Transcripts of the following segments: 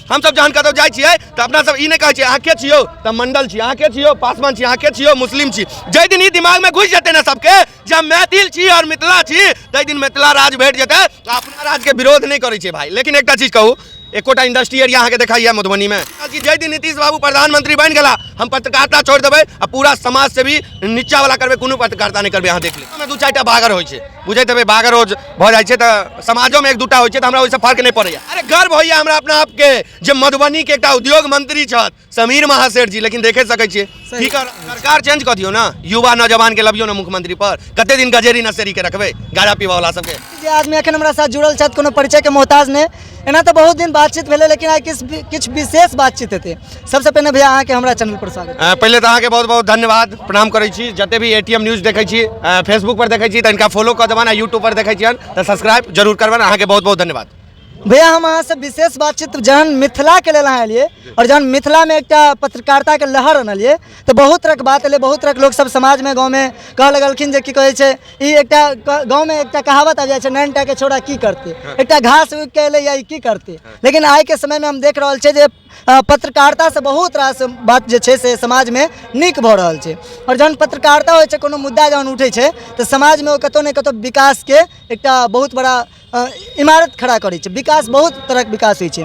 हमसब जहन कतौ जाइ छियै तऽ अपना सब ई नहि कहै छियै अहाँ के छियौ, तऽ मंडल छी, अहाँ के छियौ, पासवान छी, अहाँ के छियौ, मुस्लिम छी। जाहि दिन ई दिमागमे घुसि जेतै ने सबके जे हम मैथिल छी और मिथिला छी, ताहि दिन मिथिला राज भेट जेतै। अपना राजके विरोध नहि करै छियै भाई, लेकिन एकटा चीज कहू, एकोटा इंडस्ट्री एरिया अहाँके देखाइए मधुबनीमे? जाहि दिन नीतीश बाबू प्रधानमंत्री बनि गेला, हम पत्रकारिता छोड़ि देबै आ पूरा समाज से भी नीचा वाला करबै, कोनो पत्रकारिता नहि करबै। अहाँ देख लियौ, दू चारिटा बागर होइ छै, बुझैत हेबै, बागर रोज भऽ जाइ छै तऽ समाजोमे एक दूटा होइ छै, तऽ हमरा ओहिसँ फर्क नहि पड़ैए। अरे गर्व होइए हमरा अपना आपके जे मधुबनीके एकटा उद्योग मंत्री छथि समीर महासेठ जी, लेकिन देखे सकै छियै ठीक है, सरकार चेंज कऽ दियौ ने, युवा नौजवानके लबियौ ने मुख्यमंत्री पर। कते दिन गजेरी नशेरी के रखबै, गाजा पीबऽ वाला सबके? जे आदमी एखन हमरा साथ जुड़ल छथि, कोनो परिचयके मोहताज नहि। एना तऽ बहुत दिन बातचीत भेलै, लेकिन आइ किछु किछु विशेष बातचीत हेतै। सबसँ पहिने भैया, अहाँके हमरा चैनल पर स्वागत। पहिले तऽ अहाँके बहुत बहुत धन्यवाद, प्रणाम करै छी। जते भी एटीएम न्यूज देखै छी, फेसबुक पर देखै छी तऽ इनका फॉलो कऽ देबनि आ यूट्यूब पर देखै छियनि तऽ सब्सक्राइब जरूर करबनि। अहाँके बहुत बहुत धन्यवाद। भैया, हम अहाँसँ विशेष बातचीत, जहन मिथिलाके लेल अहाँ एलियै और जहन मिथिलामे एकटा पत्रकारिताके लहर अनलियै, तऽ बहुत तरहके बात एलै। बहुत तरहके लोकसभ समाजमे, गाँवमे कहऽ लगलखिन जे की कहै छै, ई एकटा गाँवमे एकटा कहावत आबि जाइ छै, नाइन टाके छौड़ा की करतै, एकटा घास उगि कऽ एलै या ई की करतै। लेकिन आइके समयमे हम देख रहल छियै जे पत्रकारितासँ बहुत रास बात जे छै से समाजमे नीक भऽ रहल छै। आओर जहन पत्रकारिता होइ छै, कोनो मुद्दा जहन उठै छै, तऽ समाजमे ओ कतहु ने कतहु विकासके एकटा बहुत बड़ा इमारत खड़ा करै छै। विकास, बहुत तरहक विकास होइ छै।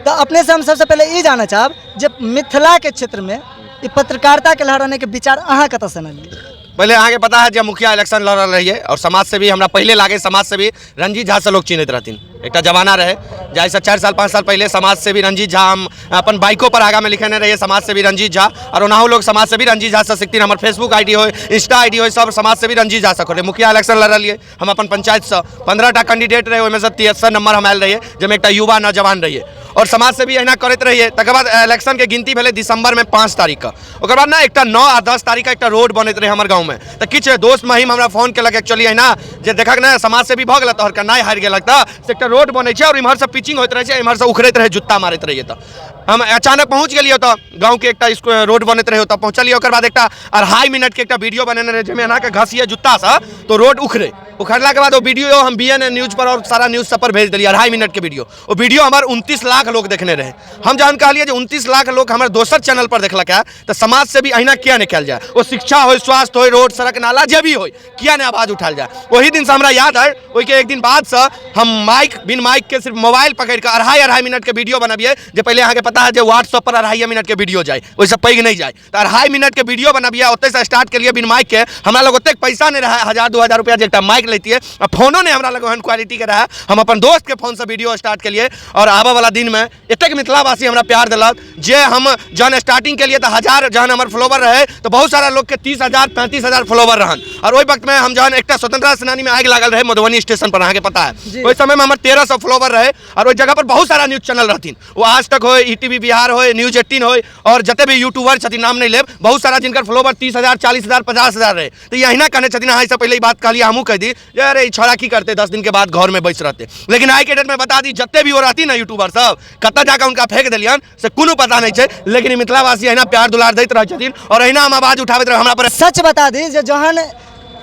तऽ अपनेसँ हम सबसँ पहिले ई जानऽ चाहब जे मिथिलाके क्षेत्रमे ई पत्रकारिताके लहर आनैके विचार अहाँ कतऽसँ अनलियै? पहिले अहाँके पता है जे मुखिया इलेक्शन लड़ रहल रहियै और समाज से भी हमरा पहिले लागे, समाज से भी रंजीत झा से लोग चिन्हैत रहथिन। एकटा जमाना रहे जाहिसँ 4 साल 5 साल पहिले समाज सेवी रंजीत झा, हम अपन बाइको पर आगामे लिखेने रहियै समाज सेवी रंजीत झा, और ओनाहु लोग समाज सेवी रंजीत झा से सिखथिन। हमर फेसबुक आईडी होय, इंस्टा आईडी होय, सब समाज सेवी रंजीत झा से खोले। मुखिया इलेक्शन लड़ रहियै हम अपन पंचायतसँ, 15टा कैंडिडेट रहै, ओहिमे से 73 नंबर हम आयल रहियै, जाहिमे एकटा युवा नौजवान रहियै और समाज सेवी अहिना करैत रहियै। तकर बाद इलेक्शनके गिनती भेलै दिसंबरमे 5 तारीखके। ओकर बाद ने एकटा 9 आ 10 तारीखके एकटा रोड बनैत रहै हमर गाँवमे, तऽ किछु दोस्त महिम हमरा फोन केलक एक्चुअली अहिना जे देखक ने, समाज सेवी भऽ गेल तोहर, नहि हारि गेलक, तऽ से एकटा रोड बनै छै और इम्हरसँ पिचिंग होइत रहै छै, इम्हरसँ उखड़ैत रहै, जुत्ता मारैत रहियै। तऽ हम अचानक पहुँच गेलियै ओतऽ, गाँवके एकटा रोड बनैत रहै, ओतऽ पहुँचलियै। ओकर बाद एकटा 2.5 मिनटके एकटा वीडियो बनेने रहै, जाहिमे एना कऽ घसियै जुत्तासँ तो रोड उखड़े। उखड़लाके बाद ओ वीडियो हम बी एन एन न्यूज पर और सारा न्यूज सब पर भेज देलियै। 2.5 मिनटके वीडियो, ओ वीडियो हमर 29 लाख लोग देखने रहे। हम जहन कहलियै जे 29 लाख लोग हमर दोसर चैनल पर देखलक है, तऽ समाज से भी अहिना किया नहि कयल जाय? ओ शिक्षा होय, स्वास्थ्य होय, रोड सड़क नाला जे भी होय, किया नहि आवाज उठायल जाय? ओही दिनसँ हमरा याद है, ओहिके एक दिन बादसँ हम माइक, बिन माइक के सिर्फ मोबाइल पकड़ि कऽ अढ़ाई अढ़ाई मिनटके वीडियो बनबियै, जे पहिले अहाँके पता है जे व्हाट्सअप पर 2.5 मिनटके वीडियो जाय, ओहिसँ पैघ नहि जाय, तऽ 2.5 मिनटके वीडियो बनबियै। ओतहिसँ स्टार्ट केलियै बिन माइक के। हमरा लग ओतेक पैसा नहि रहै, 1000 2000 रुपया जे एकटा माइक लैतियै, आ फोनो नहि हमरा लग ओहन क्वालिटीके रहै। हम अपन दोस्तके फोनसँ वीडियो स्टार्ट केलियै और आबऽ वाला दिनमे एतेक मिथिलावासी हमरा प्यार देलक जे हम जहन स्टार्टिंग केलियै तऽ 1000 जहन हमर फॉलोवर रहै, तऽ बहुत सारा लोकके 30,000 35,000 फॉलोवर रहन। और ओहि वक्तमे हम जहन एकटा स्वतंत्रता सेनानीमे आगि लागल रहै मधुबनी स्टेशन पर, अहाँके पता है, ओहि समयमे हमर 1300 फॉलोवर रहै और ओहि जगह पर बहुत सारा न्यूज चैनल रहथिन, ओ आज तक होय, ईटीवी बिहार होय, न्यूज 18 होय और जते भी यूट्यूबर छथिन, नाम नहि लेब, बहुत सारा जिनकर फॉलोवर 30,000 40,000 50,000 रहै। तऽ ई अहिना कहने छथिन, अहाँ एहिसँ पहिले ई बात कहलियै, हमहूँ कहि दी जे अरे ई छौड़ा की करतै, 10 दिनके बाद घरमे बैस रहतै। लेकिन आइके डेटमे बता दी, जते भी ओ रहथिन ने यूट्यूबर सब, कतऽ जाकऽ हुनका फेंक देलियन से कोनो पता नहि छै, लेकिन ई मिथिलावासी अहिना प्यार दुलार दैत रहै छथिन और अहिना हम आवाज उठाबैत रहब। हमरा पर सच बता दी जे जहन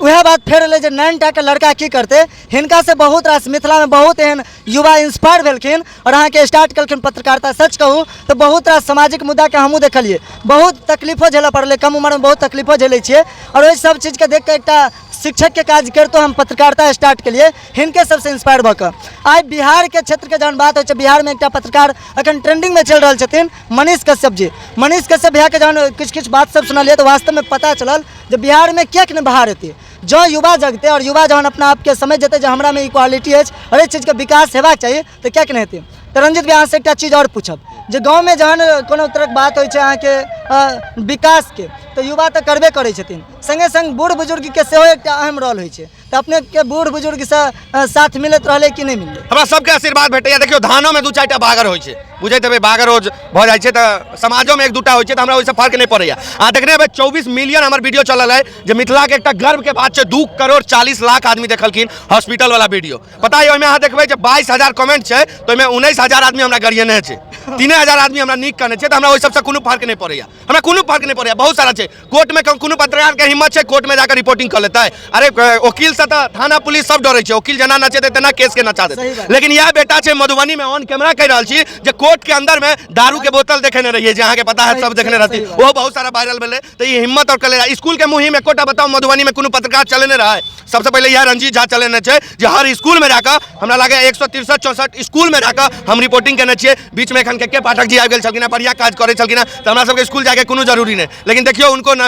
वएह बात फेर एलै जे नाइन टाके लड़का की करतै, हिनका से बहुत रास मिथिलामे बहुत एहन युवा इंस्पायर भेलखिन और अहाँके स्टार्ट केलखिन पत्रकारिता। सच कहू तऽ बहुत रास सामाजिक मुद्दाके हमहूँ देखलियै, बहुत तकलीफो झेलऽ पड़लै, कम उमरमे बहुत तकलीफो झेलै छियै और ओहि सब चीजके देख कऽ एकटा शिक्षकके काज करितो हम पत्रकारिता स्टार्ट केलियै हिनके सबसँ इंस्पायर भऽ कऽ। आइ बिहारके क्षेत्रके जहन बात होइ छै, बिहारमे एकटा पत्रकार अखन ट्रेंडिंगमे चलि रहल छथिन, मनीष कश्यप जी। मनीष कश्यप भैयाके जहन किछु किछु बात सब सुनलियै तऽ वास्तवमे पता चलल जे बिहारमे किएक नहि बाहर हेतै। जँ युवा जगतै आओर युवा जहन अपना आपके समझि जेतै जे हमरामे ई क्वालिटी अछि आओर एहि चीजके विकास हेबाक चाही, तऽ किएक नहि हेतै? तऽ रंजीत भैया, अहाँसँ एकटा चीज आओर पूछब जे गाँवमे जहन कोनो तरहक बात होइ छै अहाँके विकासके, तऽ युवा तऽ करबे करै छथिन, सङ्गे सङ्ग बूढ़ बुजुर्गके सेहो एकटा अहम रोल होइ छै, तऽ अपनेके बूढ़ बुजुर्गसँ साथ मिलैत रहलै कि नहि मिललै? हमरा सबके आशीर्वाद भेटैया। देखियौ, धानोमे दू चारिटा बागर होइ छै, बुझैत हेबै, बागर रोज भऽ जाइ छै, तऽ समाजोमे एक दूटा होइ छै, तऽ हमरा ओहिसँ फर्क नहि पड़ैया। अहाँ देखने हेबै, 24 मिलियन हमर वीडियो चलल है, जे मिथिलाके एकटा गर्वके बात छै। 2 करोड़ 40 लाख आदमी देखलखिन हॉस्पिटल वाला वीडियो। पता है, ओहिमे अहाँ देखबै जे 22,000 कमेंट छै, तऽ ओहिमे 19,000 आदमी हमरा गरियने छै, 3000 आदमी हमरा नीक कहने छै। तऽ हमरा ओहि सबसँ कोनो फर्क नहि पड़ैया, हमरा कोनो फर्क नहि पड़ैया। बहुत सारा छै कोर्टमे, कोनो पत्रकारके हिम्मत छै कोर्टमे जाकर रिपोर्टिंग कऽ लेतै? अरे वकील सब पुलिससँ तऽ थाना पुलिस सब डरै छै, वकील जेना नचेतै तेना केसके नचा देतै। लेकिन इएह बेटा छै मधुबनीमे, ऑन कैमरा कहि रहल छी जे कोर्टके अंदरमे दारूके बोतल देखेने रहियै, जे अहाँके पता है सब देखने रहती, ओहो बहुत सारा वायरल भेलै। तऽ ई हिम्मत और कलेजा स्कूलके मुहिम एकोटा बताउ मधुबनीमे कोनो पत्रकार चलेने रहै? सबसँ पहिले इएह रंजीत झा चलेने छै जे हर स्कूलमे जाकऽ, हमरा लागैए 163 64 स्कूलमे जाकऽ हम रिपोर्टिंग केने छियै। बीचमे एखन के पाठक जी आबि गेल छलखिन हेँ, बढ़िआँ काज करै छलखिन हेँ, तऽ हमरा सबके स्कूल जाइके कोनो जरूरी नहि। लेकिन देखियौ उनको ने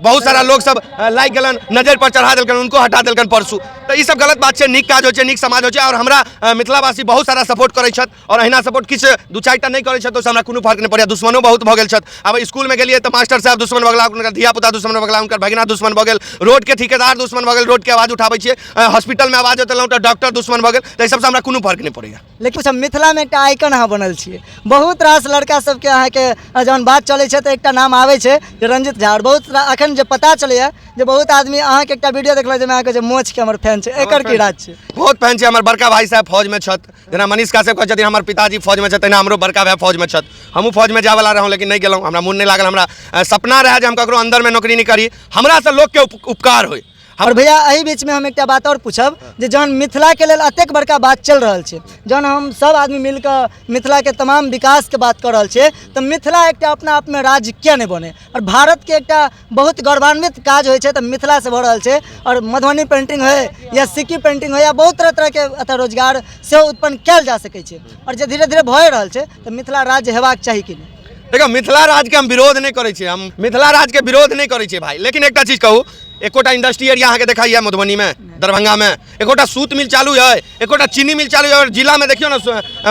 बहुत सारा लोक सब लागि गेलनि, नजरि पर चढ़ा देलकनि, उनको हटा देलकनि परसू। तऽ ई सब गलत बात छै। नीक काज होइ छै, नीक समाज होइ छै, आओर हमरा मिथिलावासी बहुत सारा सपोर्ट करै छथि, आओर अहिना सपोर्ट किछु दू चारिटा नहि करै छथि, ओहिसँ हमरा कोनो फर्क नहि पड़ैए। दुश्मनो बहुत भऽ गेल छथि। आब स्कूलमे गेलियै तऽ मास्टर साहब दुश्मन भऽ गेला, हुनकर धियापुता दुश्मन भऽ गेला, हुनकर भगिना दुश्मन भऽ गेल, रोडके ठिकेदार दुश्मन भऽ गेल, रोडके आवाज उठाबै छियै, हॉस्पिटलमे आवाज उठेलहुँ तऽ डॉक्टर दुश्मन भऽ गेल। तऽ एहि सबसँ हमरा कोनो फर्क नहि पड़ैए। लेकिन सब मिथिलामे एकटा आइकन अहाँ बनल छियै, बहुत रास लड़का सबके अहाँके जहन बात चलै छै तऽ एकटा नाम आबै छै जे रंजीत झा। आओर बहुत अखन जे पता चलैए जे बहुत आदमी अहाँके एकटा वीडियो देखलहुँ जाहिमे अहाँके जे मोछके हमर फैन छै, एकर की राज छै? बहुत फैन छै। हमर बड़का भाई साहब फौजमे छथि, जेना मनीष काश्यप कहै छथिन हमर पिताजी फौजमे छथि, तहिना हमरो बड़का भाय फौजमे छथि। हमहूँ फौजमे जायवला रहौँ लेकिन नहि गेलहुँ, हमरा मोन नहि लागल। हमरा सपना रहए जे हम ककरो अन्दरमे नौकरी नहि करी, हमरासँ लोकके उपकार होइ। और भैया एहि बीचमे हम एकटा बात आओर पूछब जे जहन मिथिलाके लेल एतेक बड़का बात चलि रहल छै, जहन हम सब आदमी मिलकऽ मिथिलाके तमाम विकासके बात कऽ रहल छियै, तऽ मिथिला एकटा अपना आपमे राज्य किया नहि बने? आओर भारतके एकटा बहुत गौरवान्वित काज होइ छै तऽ मिथिलासँ भऽ रहल छै, आओर मधुबनी पेन्टिंग होइ या सिक्की पेन्टिंग होइ या बहुत तरह तरहके एतऽ रोजगार सेहो उत्पन्न कयल जा सकै छै, आओर जे धीरे धीरे भए रहल छै, तऽ मिथिला राज्य हेबाक चाही कि नहि? देखियौ, मिथिला राज्यके हम विरोध नहि करै छियै, हम मिथिला राज्यके विरोध नहि करै छियै भाइ, लेकिन एकटा चीज कहू, एकोटा इंडस्ट्री एरिया अहाँके देखाइए मधुबनीमे, दरभंगामे? एकोटा सूत मिल चालू है? एकोटा चीनी मिल चालू है? और जिलामे देखियौ ने,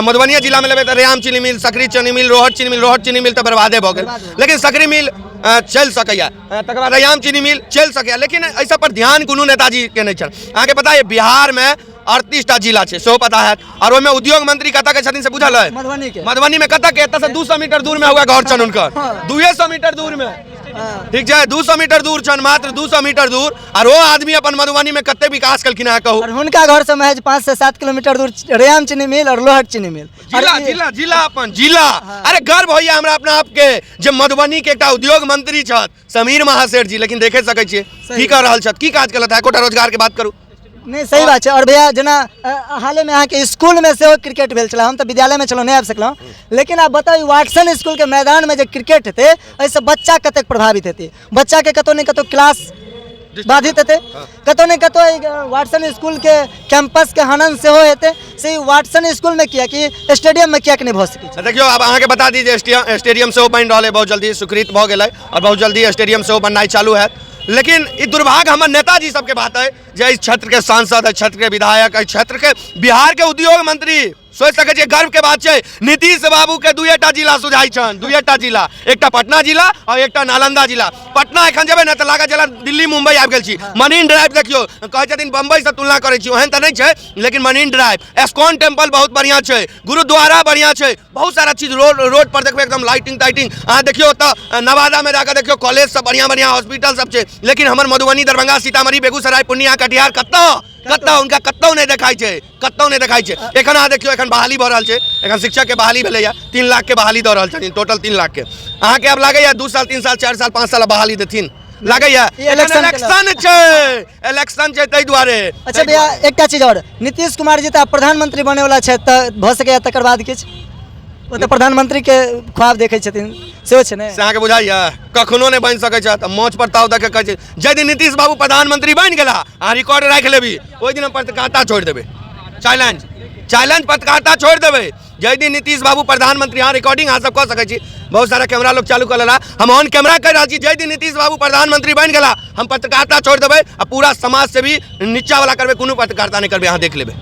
मधुबनिए जिलामे लेबै तऽ रैयाम चीनी मिल, सकरी चीनी मिल, रोहट चीनी मिल। रोहट चीनी मिल तऽ बर्बादे भऽ गेल, लेकिन सकरी मिल चलि सकैए, तकर बाद रैयाम चीनी मिल चलि सकैए, लेकिन एहि सब पर ध्यान कोनो नेताजीके नहि छनि। अहाँके पता यऽ बिहारमे 38टा जिला छै, सेहो पता हैत, आओर ओहिमे उद्योग मंत्री कतऽ के छथिन से बुझल है? मधुबनी के। मधुबनी में कतऽ के? एतऽ से 200 मीटर दूर में हुआ घर छनि हुनकर, 200 मीटर दूर में। ठीक छै, 200 मीटर दूर छनि, मात्र 200 मीटर दूर। आर ओ आदमी अपन मधुबनी में कते विकास केलखिन अहाँ कहू? और हुनका घर से महज 5 से 7 किलोमीटर दूर रैयाम चीनी मिल और लोहट चीनी मिल। जिला जिला जिला अपन जिला। अरे गर्व होइया हमरा अपना आप के जे मधुबनी के एकटा उद्योग मंत्री छथि समीर महासेठ जी, लेकिन देखे सकै छियै की कर रहल छथि, की काज केलथि? एकोटा रोजगार के बात करू। नहि, सही बात छै। आओर भैया जेना हालेमे अहाँके स्कूलमे सेहो क्रिकेट भेल छलै, हम तऽ विद्यालयमे छलहुँ, नहि आबि सकलहुँ, लेकिन आब बताउ ई वाटसन स्कूलके मैदानमे जे क्रिकेट हेतै, एहिसँ बच्चा कतेक प्रभावित हेतै? बच्चाके कतहु ने कतहु क्लास बाधित हेतै, कतहु ने कतहु एहि वाटसन स्कूलके कैंपसके हनन सेहो हेतै। से ई वाटसन स्कूलमे किएक, स्टेडियममे किएक नहि भऽ सकै छै? देखियौ, आब अहाँके बता दी जे स्टेडियम सेहो बनि रहल अइ, बहुत जल्दी स्वीकृत भऽ गेलै आओर बहुत जल्दी स्टेडियम सेहो बननाइ चालू हैत। लेकिन ई दुर्भाग्य हमर नेताजी सबके बात अइ जे एहि क्षेत्रके सांसद, एहि क्षेत्रके विधायक, एहि क्षेत्रके बिहारके उद्योग मंत्री, सोचि सकै छियै गर्वके बात छै, नीतीश बाबूके दुएटा जिला सुझाइ छनि, दुएटा जिला, एकटा पटना जिला आओर एकटा नालंदा जिला। पटना एखन जेबै ने तऽ लागत जेना दिल्ली मुम्बई आबि गेल छी। मरीन ड्राइव देखियौ, कहै छथिन बम्बईसँ तुलना करै छी, ओहन तऽ नहि छै, लेकिन मरीन ड्राइव, एस्कॉन टेम्पल बहुत बढ़िआँ छै, गुरुद्वारा बढ़िआँ छै, बहुत सारा चीज। रोड पर देखबै एकदम लाइटिंग ताइटिंग। अहाँ देखियौ ओतऽ नवादामे जाकऽ देखियौ, कॉलेज सब बढ़िआँ बढ़िआँ, हॉस्पिटल सब छै, लेकिन हमर मधुबनी, दरभंगा, सीतामढ़ी, बेगूसराय, पूर्णिया, कटिहार कतऽ कतऽ हुनका कतौ नहि देखाइ छै, कतौ नहि देखाइ छै। एखन अहाँ देखियौ, एखन बहाली भऽ रहल छै, एखन शिक्षकके बहाली भेलैए, 3 लाखके बहाली दऽ रहल छथिन, टोटल 3 लाखके। अहाँके आब लागैए 2 साल, 3 साल, 4 साल, 5 साल बहाली देथिन? लागैए? इलेक्शन छै, इलेक्शन छै, ताहि दुआरे। अच्छा भैया, एकटा चीज आओर, नीतीश कुमार जी तऽ आब प्रधानमंत्री बनेवला छथि, तऽ भऽ सकैए तकर बाद किछु? ओ तऽ प्रधानमंत्रीके ख्वाब देखै छथिन, सेहो छै ने? से अहाँके बुझाइए कखनो नहि बनि सकै छथि। मंच पर ताव दऽ के कहै छै, जाहि दिन नीतीश बाबू प्रधानमंत्री बनि गेला, अहाँ रिकॉर्ड राखि लेबी, ओहि दिन हम पत्रकारिता छोड़ि देबै। चैलेंज, चैलेंज, पत्रकारिता छोड़ि देबै जाहि दिन नीतीश बाबू प्रधानमंत्री। अहाँ रिकॉर्डिंग अहाँ सब कऽ सकै छी, बहुत सारा कैमरा लोग चालू कऽ लेला, हम ऑन कैमरा कहि रहल छी, जाहि दिन नीतीश बाबू प्रधानमंत्री बनि गेला, हम पत्रकारिता छोड़ि देबै आ पूरा समाज से भी नीचा वाला करबै, कोनो पत्रकारिता नहि करबै, अहाँ देख लेबै।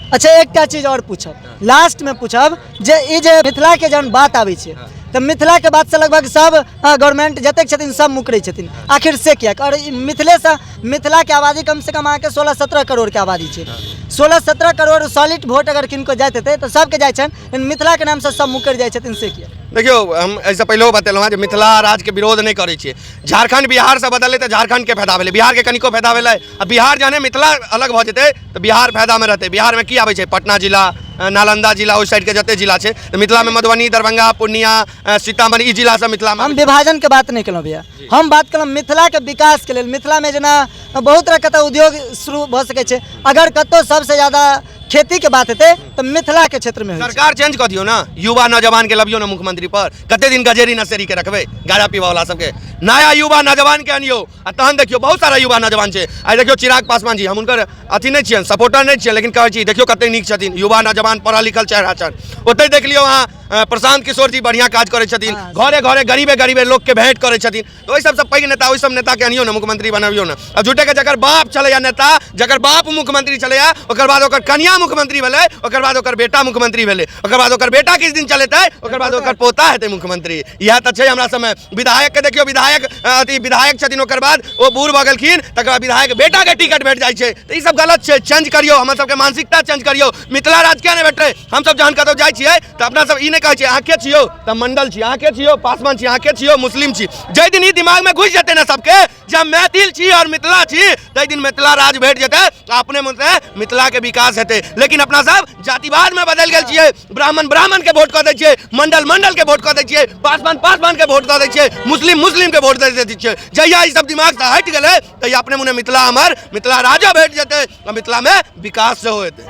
अच्छा, एकटा चीज आओर पूछब, लास्टमे पूछब जे ई जे मिथिलाके जहन बात आबै छै तऽ मिथिलाके बातसँ लगभग सब गवर्नमेंट जतेक छथिन सब मुकरै छथिन, आखिर से किएक? आओर ई मिथिलेसँ मिथिलाके आबादी कमसँ कम अहाँके 16-17 करोड़के आबादी छै, 16-17 करोड़ सॉलिड वोट अगर किनको जाइत हेतै तऽ सबके जाइ छनि, लेकिन मिथिलाके नामसँ सब मुकरि जाइ छथिन, से किएक? देखियौ, हम एहिसँ पहिलेहो बतेलहुँ हेँ जे मिथिला राज्यके विरोध नहि करै छियै। झारखण्ड बिहारसँ बदललै तऽ झारखण्डके फायदा भेलै, बिहारके कनिको फायदा भेलै? आ बिहार जहने मिथिला अलग भऽ जेतै तऽ बिहार फायदामे रहतै। बिहारमे की आबै छै? पटना जिला, नालंदा जिला, ओहि साइडके जते जिला छै। तऽ मिथिलामे मधुबनी, दरभंगा, पूर्णिया, सीतामढ़ी, ई जिला सब मिथिलामे। हम विभाजन के बात नहि केलहुँ भैया, हम बात केलहुँ मिथिलाके विकासके लेल। मिथिलामे जेना बहुत तरहके तऽ उद्योग शुरू भऽ सकै छै, अगर कतहु सबसँ ज्यादा खेतीके बात हेतै तऽ मिथिलाके क्षेत्रमे होइ छै। सरकार चेंज कऽ दियौ ने, युवा नौजवानके लबियौ ने मुख्यमंत्री पर। कते दिन गजेरी नशेरी के रखबै, गाजा पीबऽ वाला सबके? नया युवा नौजवान के अनियौ आ तहन देखियौ। बहुत सारा युवा नौजवान छै। आइ देखियौ चिराग पासवान जी, हम हुनकर अथी नहि छियनि, सपोर्टर नहि छियनि, लेकिन कहै छी देखियौ कते नीक छथिन, युवा नौजवान, पढ़ल लिखल चेहरा छनि। ओतहि देख लियौ अहाँ प्रशांत किशोर जी बढ़िआँ काज करै छथिन, घरे घरे गरीबे गरीबे लोकके भेंट करै छथिन। तऽ ओहि सबसँ पैघ नेता, ओहि सब नेताके अनियौ ने, मुख्यमंत्री बनबियौ ने। आ झूठेके जकर बाप छलैया नेता, जकर बाप मुख्यमंत्री छलैया, ओकर बाद ओकर कनिया मुख्यमंत्री भेलै, ओकर बाद ओकर बेटा मुख्यमंत्री भेलै, ओकर बाद ओकर बेटा किछु दिन चलेतै, ओकर बाद ओकर पोता हेतै मुख्यमंत्री। इएह तऽ छै हमरा सबमे। विधायकके देखियौ, विधायक अथी विधायक छथिन, ओकर बाद ओ बूढ़ भऽ गेलखिन, तकर बाद विधायक बेटाके टिकट भेट जाइ छै। तऽ ई सब गलत छै। चेंज करियौ, हमर सबके मानसिकता चेंज करियौ। मिथिला राज्य किया नहि भेटतै? हमसब जहन कतहु जाइ छियै तऽ अपना सब ई नहि कहै छियै अहाँ के छियौ तऽ मंडल छी, अहाँ के छियौ पासवान छी, अहाँ के छियौ मुस्लिम छी। जाहि दिन ई दिमागमे घुसि जेतै ने सबके जे हम मैथिल छी आओर मिथिला छी, ताहि दिन मिथिला राज्य भेट जेतै आ अपने मुँह मिथिलाके विकास हेतै। लेकिन अपना सब जातिवादमे बदलि गेल छियै। ब्राह्मण ब्राह्मणके वोट कऽ दै छियै, मंडल मंडलके वोट कऽ दै छियै, पासवान पासवानके वोट दऽ दै छियै, मुस्लिम मुस्लिमके वोट दऽ दै छियै। जहिया ई सब दिमागसँ हटि गेलै तहिया अपने मुँहे मिथिला हमर मिथिला राज्य भेट जेतै आ मिथिलामे विकास सेहो हेतै।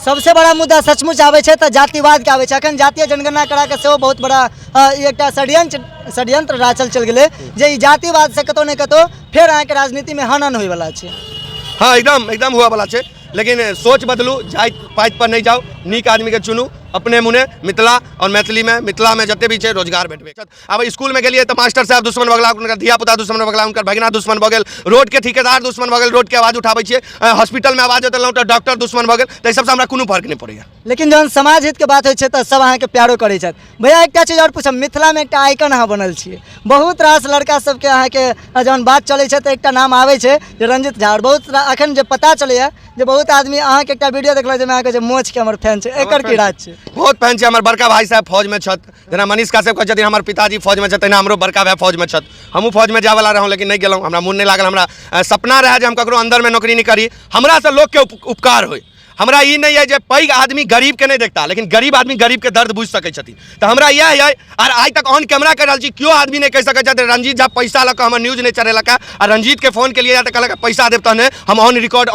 सबसे बड़ा मुद्दा सचमुच आबै छै तऽ जातिवादके आबै छै। अखन जातीय जनगणना करा कऽ सेहो बहुत बड़ा ई एकटा षड्यंत्र षड्यंत्र राचल चलि गेलै जे ई जातिवादसँ कतहु ने कतहु फेर अहाँके राजनीतिमे हनन होइवला छै। हँ, एकदम एकदम हुअवला छै। लेकिन सोच बदलू, जाति पाति पर नहि जाउ, नीक आदमीके चुनू। अपने मुने मिथिला आओर मैथिलीमे मिथिलामे जते भी छै रोजगार भेटबै। आब स्कूलमे गेलियै तऽ मास्टर साहब दुश्मन भऽ गेला, हुनकर धिया पुता दुश्मन भऽ गेला, हुनकर भगिना दुश्मन भऽ गेल, रोडके ठिकेदार दुश्मन भऽ गेल, रोडके आवाज उठाबै छियै, हॉस्पिटलमे आवाज उठेलहुँ तऽ डॉक्टर दुश्मन भऽ गेल। तऽ एहि सबसँ हमरा कोनो फर्क नहि पड़ैए। लेकिन जहन समाज हितके बात होइ छै तऽ सब अहाँके प्यारो करै छथि। भैया, एकटा चीज आओर पूछब, मिथिलामे एकटा आइकन अहाँ बनल छियै, बहुत रास लड़का सबके अहाँके जहन बात चलै छै तऽ एकटा नाम आबै छै जे रंजित झा। आओर बहुत अखन जे पता चलैए जे बहुत आदमी अहाँके एकटा वीडियो देखलक जाहिमे अहाँके जे मोछके हमर फैन छै, एकर की राज छै? बहुत फैन छै। हमर बड़का भाई साहब फौजमे छथि। जेना मनीष कश्यप कहै छथिन हमर पिताजी फौजमे छथि, तहिना हमरो बड़का भाय फौजमे छथि। हमहूँ फौजमे जायवला रहौँ लेकिन नहि गेलहुँ, हमरा मोन नहि लागल। हमरा सपना रहए जे हम ककरो अन्दरमे नौकरी नहि करी, हमरासँ लोकके उपकार होइ। हमरा ई नहि अइ जे पैघ आदमी गरीबके नहि देखता, लेकिन गरीब आदमी गरीबके दर्द बुझि सकै छथिन। तऽ हमरा इएह अइ, आर आइ तक ऑन कैमरा कहि रहल छी, केओ आदमी नहि कहि सकै छथि रंजीत झा पैसा लऽ कऽ हमर न्यूज नहि चढ़ेलक हँ। आ रंजीतके फोन केलियै तऽ कहलक पैसा देब तहने हम ऑन रिकॉर्ड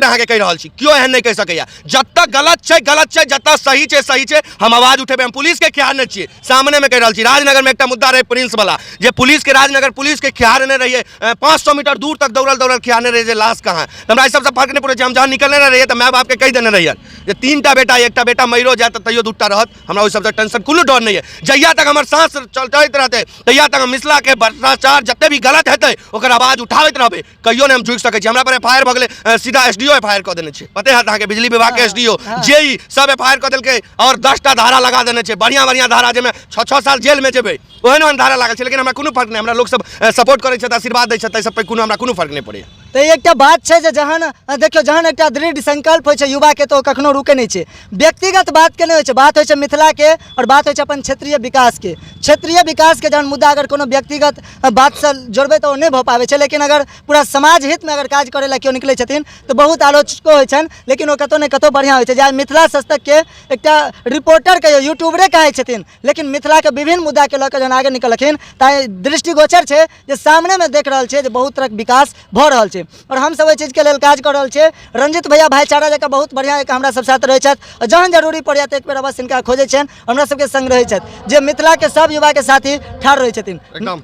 अहाँके कहि रहल छी। केओ एहन नहि कहि सकैए। जतऽ गलत छै गलत छै, जतऽ सही छै सही छै, हम आवाज उठेबै। हम पुलिसके खियारने छियै, सामनेमे कहि रहल छी। राजनगरमे एकटा मुद्दा रहै प्रिंसवला, जे पुलिसके राजनगर पुलिसके खियारने रहियै, 500 मीटर दूर तक दौड़ल दौड़ल खियारने रहियै जे लाश कहाँ। तऽ हमरा एहि सबसँ फर्क नहि पड़ै छै। हम जहन निकलने रहियै तऽ माय बापके कहि देने रहियै जे 3टा बेटा, एकटा बेटा मरियो जायत तऽ तैयो 2टा रहत। हमरा ओहि सबसँ टेंशन कोनो डर नहि यऽ। जहिया तक हमर साँस चलैत रहतै तहिया तक हम मिथिलाके भ्रष्टाचार जते भी गलत हेतै ओकर आवाज उठाबैत रहबै। कहियो नहि हम झुकि सकै छी। हमरा पर एफ I R भऽ गेलै, सीधा S D O F I R कऽ देने छै। पते हैत अहाँके, बिजली विभागके एस डी ओ, जे ई सब एफ I R कऽ देलकै आओर 10टा धारा लगा देने छै, बढ़िआँ बढ़िआँ धारा जाहिमे 6-6 साल जेलमे जेबै ओहन ओहन धारा लागल छै। लेकिन हमरा कोनो फर्क नहि, हमरा लोक सब सपोर्ट करै छथि, आशीर्वाद दै छथि, ताहि सब पर कोनो हमरा कोनो फर्क नहि पड़ैए। तऽ एकटा बात छै जे जहन देखियौ, जहन एकटा दृढ़ संकल्प होइ छै युवाके तऽ ओ कखनो रुकै नहि छै। व्यक्तिगत बातके नहि होइ छै, बात होइ छै मिथिलाके आओर बात होइ छै अपन क्षेत्रीय विकासके। क्षेत्रीय विकासके जहन मुद्दा अगर कोनो व्यक्तिगत बातसँ जोड़बै तऽ ओ नहि भऽ पाबै छै, लेकिन अगर पूरा समाज हितमे अगर काज करै लए केओ निकलै छथिन तऽ बहुत आलोचको होइ छनि, लेकिन ओ कतहु ने कतहु बढ़िआँ होइ छै। जे आइ मिथिला सस्तकके एकटा रिपोर्टर कहियौ, यूट्यूबरे कहै छथिन, लेकिन मिथिलाके विभिन्न मुद्दाके लऽ कऽ जहन आगे निकललखिन तऽ दृष्टिगोचर छै जे सामनेमे देख रहल छै जे बहुत तरहक विकास भऽ रहल छै आओर हमसभ ओहि चीजके लेल काज कऽ रहल छियै। रंजित भैया भाईचारा जकाँ बहुत बढ़िआँ एक हमरा सब साथ रहै छथि आओर जहन जरूरी पड़ैए तऽ एक बेर अवश्य हिनका खोजै छियनि, हमरा सबके संग रहै छथि, जे मिथिलाके सब युवाके साथी ठाढ़ रहै छथिन। एकदम।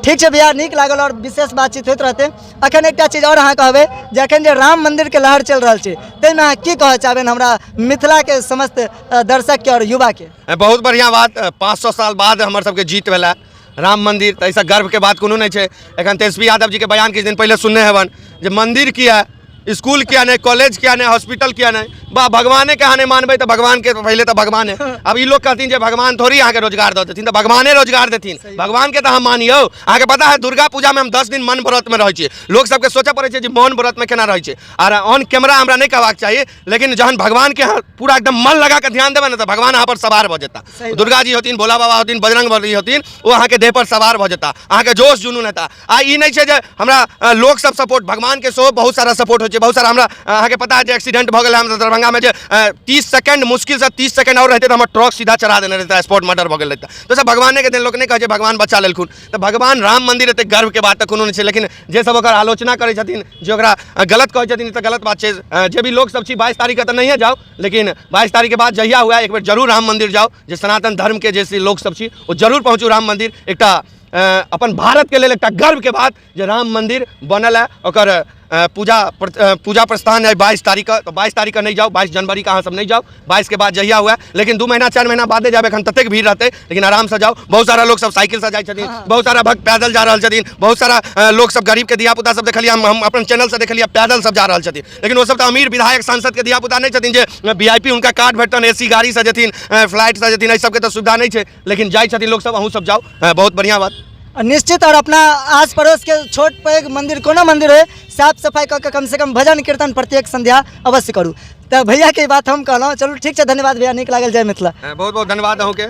ठीक छै भैया, नीक लागल आओर विशेष बातचीत होइत रहतै। अखन एकटा चीज आओर अहाँ कहबै जे अखन जे राम मन्दिरके लहर चलि रहल छै ताहिमे अहाँ की कहऽ चाहबै हमरा मिथिलाके समस्त दर्शकके आओर युवाके? बहुत बढ़िआँ बात, 500 साल बाद हमर सबके जीत भेलै राम मंदिर, तऽ एहिसँ गर्वके बात कोनो नहि छै। एखन तेजस्वी यादव जीके बयान किछु दिन पहिले सुनने हेबनि जे मंदिर किया, स्कूल किया नहि, कॉलेज किया नहि, हॉस्पिटल किया नहि। वाह, भगवानेके अहाँ नहि मानबै तऽ भगवानके पहिले तऽ भगवाने। आब ई लोक कहथिन जे भगवान थोड़ी अहाँके रोजगार दऽ देथिन, तऽ भगवाने रोजगार देथिन, भगवानके तऽ अहाँ मानियौ। अहाँके पता है दुर्गा पूजामे हम 10 दिन मौन व्रतमे रहै छियै। लोक सबके सोचऽ पड़ै छै जे मौन व्रतमे केना रहै छै। आर ऑन कैमरा हमरा नहि कहबाक चाही, लेकिन जहन भगवानके अहाँ पूरा एकदम मन लगा कऽ ध्यान देबै ने तऽ भगवान अहाँ पर सवार भऽ जेता। दुर्गा जी होथिन, भोला बाबा होथिन, बजरंग बली होथिन, ओ अहाँके देह पर सवार भऽ जेता, अहाँके जोश जुनून हेता। आ ई नहि छै जे हमरा लोक सब सपोर्ट, भगवानके सेहो बहुत सारा सपोर्ट होइ छै। छै। बहुत सारा हमरा अहाँके पता है जे एक्सीडेंट भऽ गेल हमरा दरभंगामे, जे 30 सेकेंड, मुश्किलसँ 30 सेकेंड आओर रहितै तऽ हमर ट्रक सीधा चढ़ा देने रहितै, स्पॉट मर्डर भऽ गेल रहितै। तऽ सब भगवानेके देन, लोक नहि कहै छै भगवान बचा लेलखुन, तऽ भगवान राम मंदिर एते गर्वके बात तऽ कोनो नहि छै। लेकिन जे सब ओकर आलोचना करै छथिन, जे ओकरा गलत कहै छथिन, तऽ गलत बात छै। जे भी लोक सब छी, 22 तारीखके तऽ नहिए जाउ, लेकिन 22 तारीखके बाद जहिया हुए एक बेर जरूर राम मंदिर जाउ। जे सनातन धर्मके जे लोक सब छी ओ जरूर पहुँचू राम मंदिर। एकटा अपन भारतके लेल एकटा गर्वके बात जे राम मंदिर बनल है, ओकर पूजा प्रस्थान है 22 तारीखके। तऽ 22 तारीखके नहि जाउ, 22 जनवरीके अहाँ सब नहि जाउ, 22 के बाद जहिया हुए, लेकिन 2 महीना 4 महीना बादे जायब, एखन ततेक भीड़ रहतै, लेकिन आरामसँ जाउ। बहुत सारा लोक सब साइकिलसँ जाइ छथिन, बहुत सारा भक्त पैदल जा रहल छथिन, बहुत सारा लोक सब गरीबके धियापुता सब देखलियै हम अपन चैनलसँ देखलियै पैदल सब जा रहल छथिन। लेकिन ओ सब तऽ अमीर विधायक सांसदके धियापुता नहि छथिन जे VIP हुनका कार्ड भेटतनि, AC गाड़ीसँ जेथिन, फ्लाइटसँ जेथिन, एहि सबके तऽ सुविधा नहि छै, लेकिन जाइ छथिन लोक सब। अहूँ सब जाउ, बहुत बढ़िआँ बात। निश्चित। और अपना आस पड़ोस के छोट पैघ मंदिर, कोनो मंदिर हो, साफ सफाई कऽ के कम से कम भजन कीर्तन प्रत्येक संध्या अवश्य करू। तऽ भैया के बात हम कहलहुँ। चलू ठीक छै, धन्यवाद भैया, नीक लागल। जय मिथिला। बहुत बहुत धन्यवाद अहूँके।